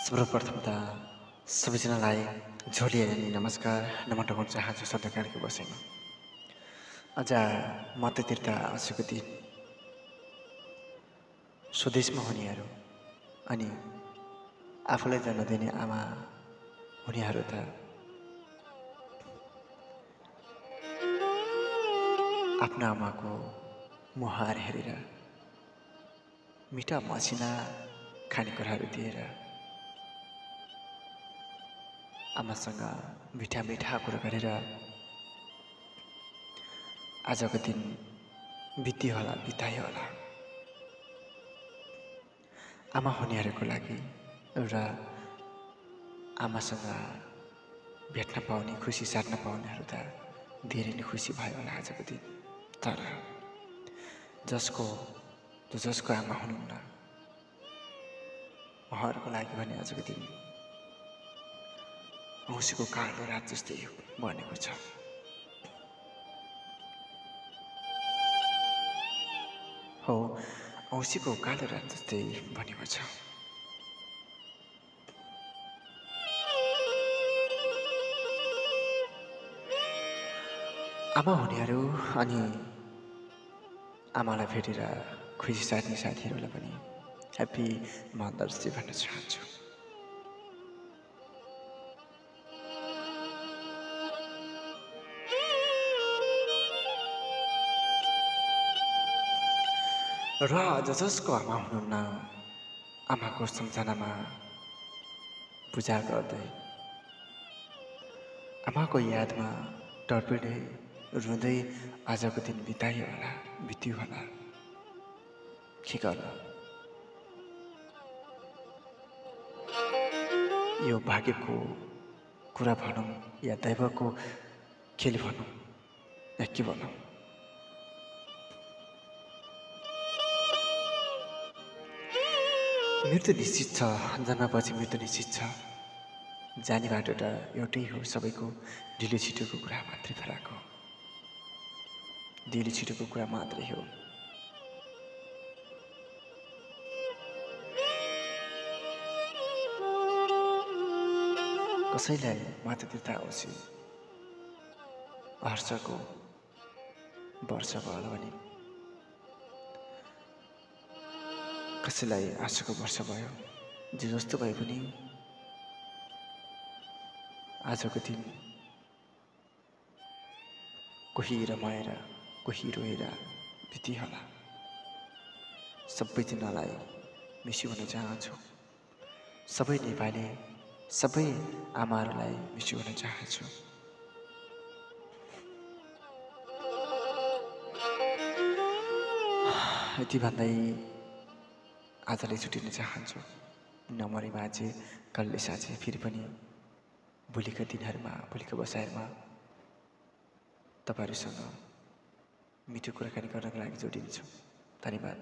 सर्वप्रथम त सबैजनालाई झोलिएर नि नमस्कार नमन चाहन्छु सधैँको बसेमा। आज मध्यतीर्थ आजको दिन स्वदेशमा हुनेहरू अनि आफूलाई जन्म दिने आमा हुनेहरू त आफ्नो आमाको मुहार हेरेर मिठा मसिना खानेकुराहरू दिएर आमासँग मिठा मिठा कुरा गरेर आजको दिन बित्यो होला बितायो होला। आमा हुनेहरूको लागि एउटा आमासँग भेट्न पाउने खुसी साट्न पाउनेहरू त धेरै नै खुसी भयो होला आजको दिन। तर जसको आमा हुनुहुन्न उहाँहरूको लागि भने आजको दिन औँसीको कालो रात जस्तै बनेको छ। हो, औँसीको कालो रात जस्तै बनेको छ। आमा हुनेहरू अनि आमालाई भेटेर खुसी साट्ने साथीहरूलाई पनि ह्याप्पी मदर्स डे भन्न चाहन्छु। र जसको आमा हुनुहुन्न आमाको सम्झनामा पूजा गर्दै आमाको यादमा तडपिँदै रुँदै आजको दिन बितायो होला बित्यो होला। के गर्नु, यो भाग्यको कुरा भनौँ या दैवको खेल भनौँ या के भनौँ, मृत्यु निश्चित छ। जन्मपछि मृत्यु निश्चित छ। जाने बाटो त एउटै हो, सबैको ढिलो छिटोको कुरा मात्रै फरक हो। ढिलो छिटोको कुरा मात्रै हो। कसैलाई मातापिता आउँछ हर्षको वर्ष भयो भने कसैलाई आशाको वर्ष भयो। जे जस्तो भए पनि आजको दिन कोही रमाएर कोही रोएर बित्यो होला। सबैजनालाई मिस हुन चाहन्छु। सबै नेपाली सबै आमाहरूलाई मिस हुन चाहन्छु। यति भन्दै आजलाई छुटिन चाहन्छु। नमरे बाजे कल्ले साँचे फेरि पनि भोलिका दिनहरूमा भोलिका बसाइमा तपाईँहरूसँग मिठो कुराकानी गर्नको लागि जोडिन्छौँ। धन्यवाद।